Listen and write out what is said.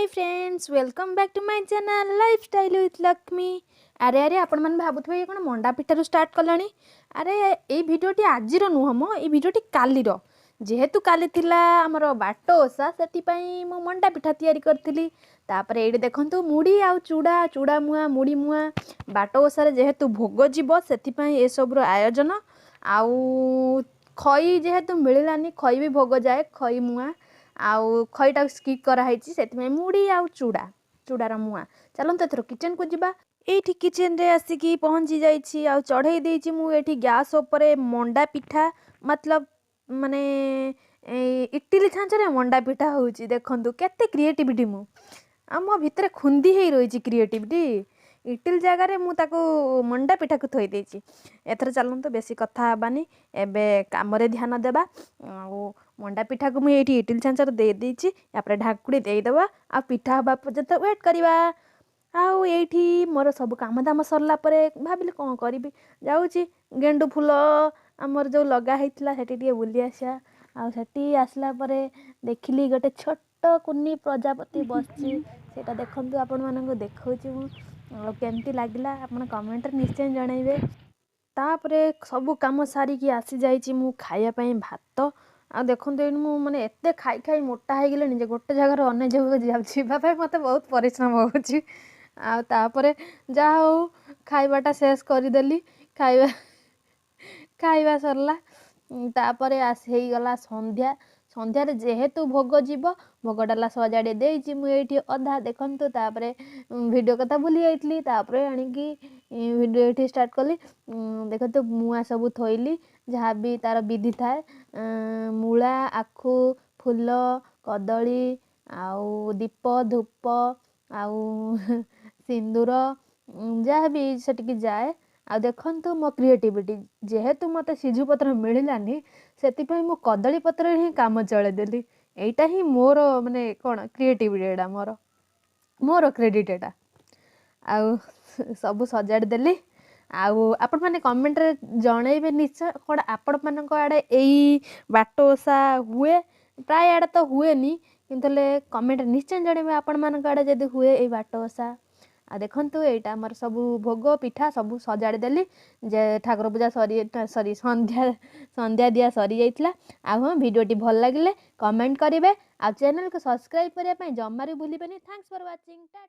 Hi friends, welcome back to my channel Lifestyle with Lakshmi. ଆରେ ଆରେ, ଆପଣମାନେ ଭାବୁଥିବେ ଇଏ କ'ଣ ମଣ୍ଡା ପିଠାରୁ ଷ୍ଟାର୍ଟ କଲାଣି? ଆରେ, ଏଇ ଭିଡ଼ିଓଟି ଆଜିର ନୁହଁ ମ, ଏଇ ଭିଡ଼ିଓଟି କାଲିର। ଯେହେତୁ କାଲି ଥିଲା ଆମର ବାଟ ଓଷା, ସେଥିପାଇଁ ମୁଁ ମଣ୍ଡା ପିଠା ତିଆରି କରିଥିଲି। ତାପରେ ଏଇଠି ଦେଖନ୍ତୁ ମୁଢ଼ି ଆଉ ଚୁଡ଼ା, ଚୁଡ଼ା ମୁଆଁ, ମୁଢ଼ି ମୁଆଁ। ବାଟ ଓଷାରେ ଯେହେତୁ ଭୋଗ ଯିବ, ସେଥିପାଇଁ ଏସବୁର ଆୟୋଜନ। ଆଉ ଖଇ ଯେହେତୁ ମିଳିଲାନି, ଖଇ ବି ଭୋଗ ଯାଏ, ଖଇ ମୁଆଁ, ଆଉ ଖଇଟାକୁ ସ୍କିପ୍ କରାହେଇଛି, ସେଥିପାଇଁ ମୁଢ଼ି ଆଉ ଚୁଡ଼ା, ଚୁଡ଼ାର ମୁଆଁ। ଚାଲନ୍ତୁ ଏଥର କିଚେନ୍କୁ ଯିବା। ଏଇଠି କିଚେନ୍ରେ ଆସିକି ପହଞ୍ଚି ଯାଇଛି ଆଉ ଚଢ଼େଇ ଦେଇଛି ମୁଁ ଏଇଠି ଗ୍ୟାସ୍ ଉପରେ ମଣ୍ଡା ପିଠା। ମତଲବ ମାନେ ଇଟିଲି ଛାଞ୍ଚରେ ମଣ୍ଡା ପିଠା ହେଉଛି। ଦେଖନ୍ତୁ କେତେ କ୍ରିଏଟିଭିଟି ମୁଁ, ଆଉ ମୋ ଭିତରେ ଖୁନ୍ଦି ହେଇ ରହିଛି କ୍ରିଏଟିଭିଟି। ଇଟିଲି ଜାଗାରେ ମୁଁ ତାକୁ ମଣ୍ଡା ପିଠାକୁ ଥୋଇ ଦେଇଛି। ଏଥର ଚାଲନ୍ତୁ, ବେଶୀ କଥା ହେବାନି, ଏବେ କାମରେ ଧ୍ୟାନ ଦେବା। ଆଉ ମଣ୍ଡା ପିଠାକୁ ମୁଁ ଏଇଠି ଇଟିଲି ଛାଞ୍ଚରେ ଦେଇଦେଇଛି, ତାପରେ ଢାଙ୍କୁଣି ଦେଇଦେବା ଆଉ ପିଠା ହେବା ପର୍ଯ୍ୟନ୍ତ ୱେଟ୍ କରିବା। ଆଉ ଏଇଠି ମୋର ସବୁ କାମ ଦାମ ସରିଲା ପରେ ଭାବିଲି କ'ଣ କରିବି, ଯାଉଛି ଗେଣ୍ଡୁ ଫୁଲ ଆମର ଯେଉଁ ଲଗା ହେଇଥିଲା ସେଠି ଟିକେ ବୁଲି ଆସିବା। ଆଉ ସେଠି ଆସିଲା ପରେ ଦେଖିଲି ଗୋଟେ ଛୋଟ କୁନି ପ୍ରଜାପତି ବସିଛି। ସେଇଟା ଦେଖନ୍ତୁ, ଆପଣମାନଙ୍କୁ ଦେଖାଉଛି ମୁଁ। ଆଉ କେମିତି ଲାଗିଲା ଆପଣ କମେଣ୍ଟରେ ନିଶ୍ଚୟ ଜଣାଇବେ। ତାପରେ ସବୁ କାମ ସାରିକି ଆସିଯାଇଛି ମୁଁ ଖାଇବା ପାଇଁ ଭାତ। ଆଉ ଦେଖନ୍ତୁ ଏଇଠି ମୁଁ ମାନେ ଏତେ ଖାଇ ଖାଇ ମୋଟା ହେଇଗଲିଣି ଯେ ଗୋଟେ ଜାଗାରୁ ଅନ୍ୟ ଜାଗାକୁ ଯିବା ପାଇଁ ମୋତେ ବହୁତ ପରିଶ୍ରମ ହେଉଛି। ଆଉ ତାପରେ ଯାହା ହଉ ଖାଇବାଟା ଶେଷ କରିଦେଲି। ଖାଇବା ସରିଲା, ତାପରେ ଆସି ହେଇଗଲା ସନ୍ଧ୍ୟା। ସନ୍ଧ୍ୟାରେ ଯେହେତୁ ଭୋଗ ଯିବ, ଭୋଗ ଡାଲା ସଜାଡ଼ି ଦେଇଛି ମୁଁ ଏଇଠି ଅଧା, ଦେଖନ୍ତୁ। ତାପରେ ଭିଡ଼ିଓ କଥା ଭୁଲି ଯାଇଥିଲି, ତାପରେ ଆଣିକି ଭିଡ଼ିଓ ଏଇଠି ଷ୍ଟାର୍ଟ କଲି। ଦେଖନ୍ତୁ, ମୁଆଁ ସବୁ ଥୋଇଲି, ଯାହା ବି ତା'ର ବିଧି ଥାଏ, ମୂଳା, ଆଖୁ, ଫୁଲ, କଦଳୀ ଆଉ ଦୀପ, ଧୂପ ଆଉ ସିନ୍ଦୁର, ଯାହା ବି ସେଠିକି ଯାଏ। ଆଉ ଦେଖନ୍ତୁ ମୋ କ୍ରିଏଟିଭିଟି, ଯେହେତୁ ମୋତେ ସିଜୁ ପତ୍ର ମିଳିଲାନି, ସେଥିପାଇଁ ମୁଁ କଦଳୀ ପତ୍ରରେ ହିଁ କାମ ଚଳେଇଦେଲି। ଏଇଟା ହିଁ ମୋର ମାନେ କ'ଣ କ୍ରିଏଟିଭିଟି, ଏଇଟା ମୋର କ୍ରେଡ଼ିଟ୍ ଏଇଟା। ଆଉ ସବୁ ସଜାଡ଼ି ଦେଲି। ଆଉ ଆପଣମାନେ କମେଣ୍ଟରେ ଜଣେଇବେ ନିଶ୍ଚୟ, କ'ଣ ଆପଣମାନଙ୍କ ଆଡ଼େ ଏଇ ବାଟ ଓଷା ହୁଏ? ପ୍ରାୟ ଆଡ଼େ ତ ହୁଏନି, କିନ୍ତୁ ହେଲେ କମେଣ୍ଟରେ ନିଶ୍ଚୟ ଜଣେଇବେ ଆପଣମାନଙ୍କ ଆଡ଼େ ଯଦି ହୁଏ ଏଇ ବାଟ ଓଷା। ଆଉ ଦେଖନ୍ତୁ, ଏଇଟା ଆମର ସବୁ ଭୋଗ ପିଠା ସବୁ ସଜାଡ଼ି ଦେଲି ଯେ ଠାକୁର ପୂଜା ସରି ସରି ସନ୍ଧ୍ୟା ଦିଆ ସରିଯାଇଥିଲା। ଆଉ ହଁ, ଭିଡ଼ିଓଟି ଭଲ ଲାଗିଲେ କମେଣ୍ଟ କରିବେ ଆଉ ଚ୍ୟାନେଲକୁ ସବସ୍କ୍ରାଇବ୍ କରିବା ପାଇଁ ଜମାରୁ ଭୁଲିବେନି। Thanks for watching, tata.